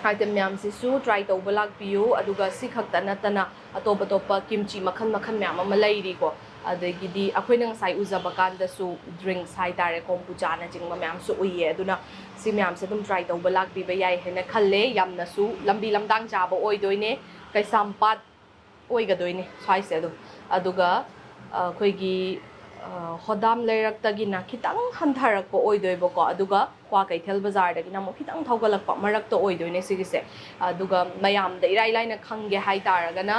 ꯑꯥꯏꯇꯦꯝ ꯃꯌꯥꯝꯁꯤꯁꯨ ꯇ꯭ꯔꯥꯏ ꯇꯧꯕ ꯂꯥꯛꯄꯤꯌꯨ꯫ ꯑꯗꯨꯒ ꯁꯤ ꯈꯛꯇ ꯅꯠꯇꯅ ꯑꯇꯣꯞ ꯑꯇꯣꯞꯄ ꯀꯤꯝꯆꯤ ꯃꯈꯜ ꯃꯈꯜ ꯃꯌꯥꯝ ꯑꯃ ꯂꯩꯔꯤꯀꯣ꯫ ꯑꯗꯒꯤꯗꯤ ꯑꯩꯈꯣꯏꯅ ꯉꯁꯥꯏ ꯎꯖꯕ ꯀꯥꯟꯗꯁꯨ drinks ꯍꯥꯏꯇꯥꯔꯦ, ꯀꯣꯝꯕꯨꯆꯥꯅꯆꯤꯡꯕ ꯃꯌꯥꯝꯁꯨ ꯎꯏꯌꯦ꯫ ꯑꯗꯨꯅ ꯁꯤ ꯃꯌꯥꯝꯁꯦ ꯑꯗꯨꯝ try ꯇꯧꯕ ꯂꯥꯛꯄꯤꯕ ꯌꯥꯏ ꯍꯥꯏꯅ ꯈꯜꯂꯦ꯫ ꯌꯥꯝꯅꯁꯨ ꯂꯝꯕꯤ ꯂꯝꯗꯥꯡ ꯆꯥꯕ ꯑꯣꯏꯗꯣꯏꯅꯦ, ꯀꯩꯁꯥꯝꯄꯥꯠ ꯑꯣꯏꯒꯗꯣꯏꯅꯦ ꯁ꯭ꯋꯥꯏꯁꯦ ꯑꯗꯨꯝ꯫ ꯑꯗꯨꯒ ꯑꯩꯈꯣꯏꯒꯤ ꯍꯣꯗꯥꯝ ꯂꯩꯔꯛꯇꯒꯤꯅ ꯈꯤꯇꯪ ꯍꯟꯊꯔꯛꯄ ꯑꯣꯏꯗꯣꯏꯕꯀꯣ꯫ ꯑꯗꯨꯒ ꯀ꯭ꯋꯥꯀꯩꯊꯦꯜ ꯕꯖꯥꯔꯗꯒꯤꯅ ꯑꯃꯨꯛ ꯈꯤꯇꯪ ꯊꯧꯒꯠꯂꯛꯄ ꯃꯔꯛꯇ ꯑꯣꯏꯗꯣꯏꯅꯦ ꯁꯤꯒꯤꯁꯦ꯫ ꯑꯗꯨꯒ ꯃꯌꯥꯝꯗ ꯏꯔꯥꯏ ꯂꯥꯏꯅ ꯈꯪꯒꯦ ꯍꯥꯏꯇꯥꯔꯒꯅ,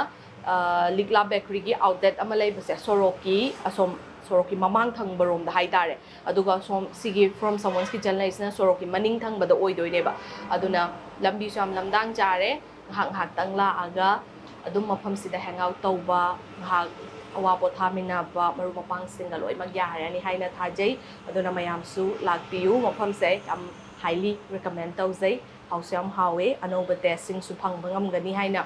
ꯂꯤꯛꯂꯥ ꯕꯦꯀꯔꯤꯒꯤ outlet ꯑꯃ ꯂꯩꯕꯁꯦ, ꯁꯣꯔꯣꯛꯀꯤ ꯑꯁꯣꯝ, ꯁꯣꯔꯣꯛꯀꯤ ꯃꯃꯥꯡ ꯊꯪꯕꯔꯣꯝꯗ ꯍꯥꯏꯇꯥꯔꯦ꯫ ꯑꯗꯨꯒ ꯁꯣꯝ ꯁꯤꯒꯤ From Someone's Kitchen ꯂꯩꯁꯤꯅ ꯁꯣꯔꯣꯛꯀꯤ ꯃꯅꯤꯡ ꯊꯪꯕꯗ ꯑꯣꯏꯗꯣꯏꯅꯦꯕ꯫ ꯑꯗꯨꯅ ꯂꯝꯕꯤꯁꯨ ꯌꯥꯝ ꯂꯝꯗꯥꯡ ꯆꯥꯔꯦ꯫ ꯉꯥꯏꯍꯥꯛ ꯉꯥꯏꯍꯥꯛꯇꯪ ꯂꯥꯛꯑꯒ ꯑꯗꯨꯝ ꯃꯐꯝꯁꯤꯗ hang out ꯇꯧꯕ, ꯉꯥꯏꯍꯥꯛ ꯑꯋꯥ ꯄꯣꯊꯥꯃꯤꯟꯅꯕ, ꯃꯔꯨꯞ ꯃꯄꯥꯡꯁꯤꯡꯒ ꯂꯣꯏꯅꯃꯛ ꯌꯥꯔꯅꯤ ꯍꯥꯏꯅ ꯊꯥꯖꯩ꯫ ꯑꯗꯨꯅ ꯃꯌꯥꯝꯁꯨ ꯂꯥꯛꯄꯤꯌꯨ, ꯃꯐꯝꯁꯦ ꯌꯥꯝ highly recommend ꯇꯧꯖꯩ꯫ ꯍꯥꯎꯁꯨ ꯌꯥꯝ ꯍꯥꯎꯋꯦ, ꯑꯅꯧꯕ tasteꯁꯤꯡꯁꯨ ꯐꯪꯕ ꯉꯝꯒꯅꯤ ꯍꯥꯏꯅ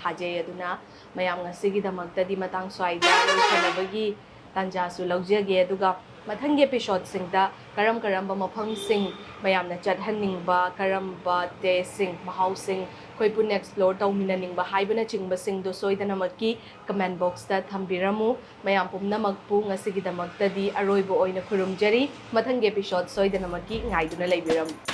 ꯊꯥꯖꯩ꯫ ꯑꯗꯨꯅ ꯃꯌꯥꯝ ꯉꯁꯤꯒꯤꯗꯃꯛꯇꯗꯤ ꯃꯇꯥꯡ ꯁ꯭ꯋꯥꯏꯗ ꯂꯣꯏꯁꯤꯟꯅꯕꯒꯤ ꯇꯥꯟꯖꯥꯁꯨ ꯂꯧꯖꯒꯦ꯫ ꯑꯗꯨꯒ ꯃꯊꯪꯒꯤ episodeꯁꯤꯡꯗ ꯀꯔꯝ ꯀꯔꯝꯕ ꯃꯐꯝꯁꯤꯡ ꯃꯌꯥꯝꯅ ꯆꯠꯍꯟꯅꯤꯡꯕ, ꯀꯔꯝꯕ tasteꯁꯤꯡ, ꯃꯍꯥꯎꯁꯤꯡ ꯑꯩꯈꯣꯏ ꯄꯨꯟꯅ explore ꯇꯧꯃꯤꯟꯅꯅꯤꯡꯕ ꯍꯥꯏꯕꯅꯆꯤꯡꯕꯁꯤꯡꯗꯣ ꯁꯣꯏꯗꯅꯃꯛꯀꯤ comment boxꯇ ꯊꯝꯕꯤꯔꯝꯃꯨ꯫ ꯃꯌꯥꯝ ꯄꯨꯝꯅꯃꯛꯄꯨ ꯉꯁꯤꯒꯤꯗꯃꯛꯇꯗꯤ ꯑꯔꯣꯏꯕ ꯑꯣꯏꯅ ꯈꯨꯔꯨꯝꯖꯔꯤ꯫ ꯃꯊꯪꯒꯤ episode ꯁꯣꯏꯗꯅꯃꯛꯀꯤ ꯉꯥꯏꯗꯨꯅ ꯂꯩꯕꯤꯔꯝꯃꯨ꯫